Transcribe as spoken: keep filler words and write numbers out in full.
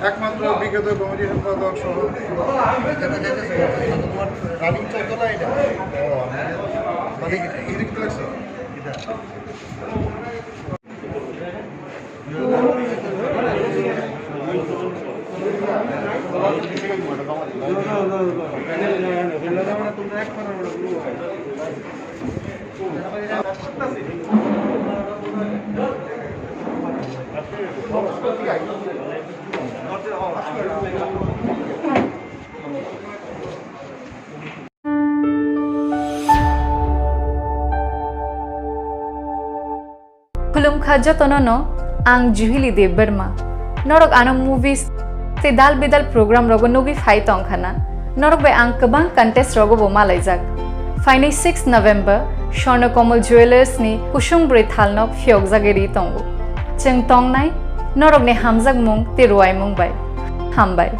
একমাত্র বিগত কমিটি সম্পাদক সহ রানিং চলতো না এটা। ও, মানে, এদিকে তো লাগছে। Khulumkha jotono no, ang Juhili Debbarma. Norok ano movies tei dal bidal program rogo nugwi phai tongkha na. Norok bai ang kwbang contest rogo bo malaijak. Phainai six November Swarna Kamal Jewellers ni kusung bwrwi thalnok phiyokjagwi ri tongo. Chwng tongnai norokni hamjakmung tei ruaimung bai. Hambai.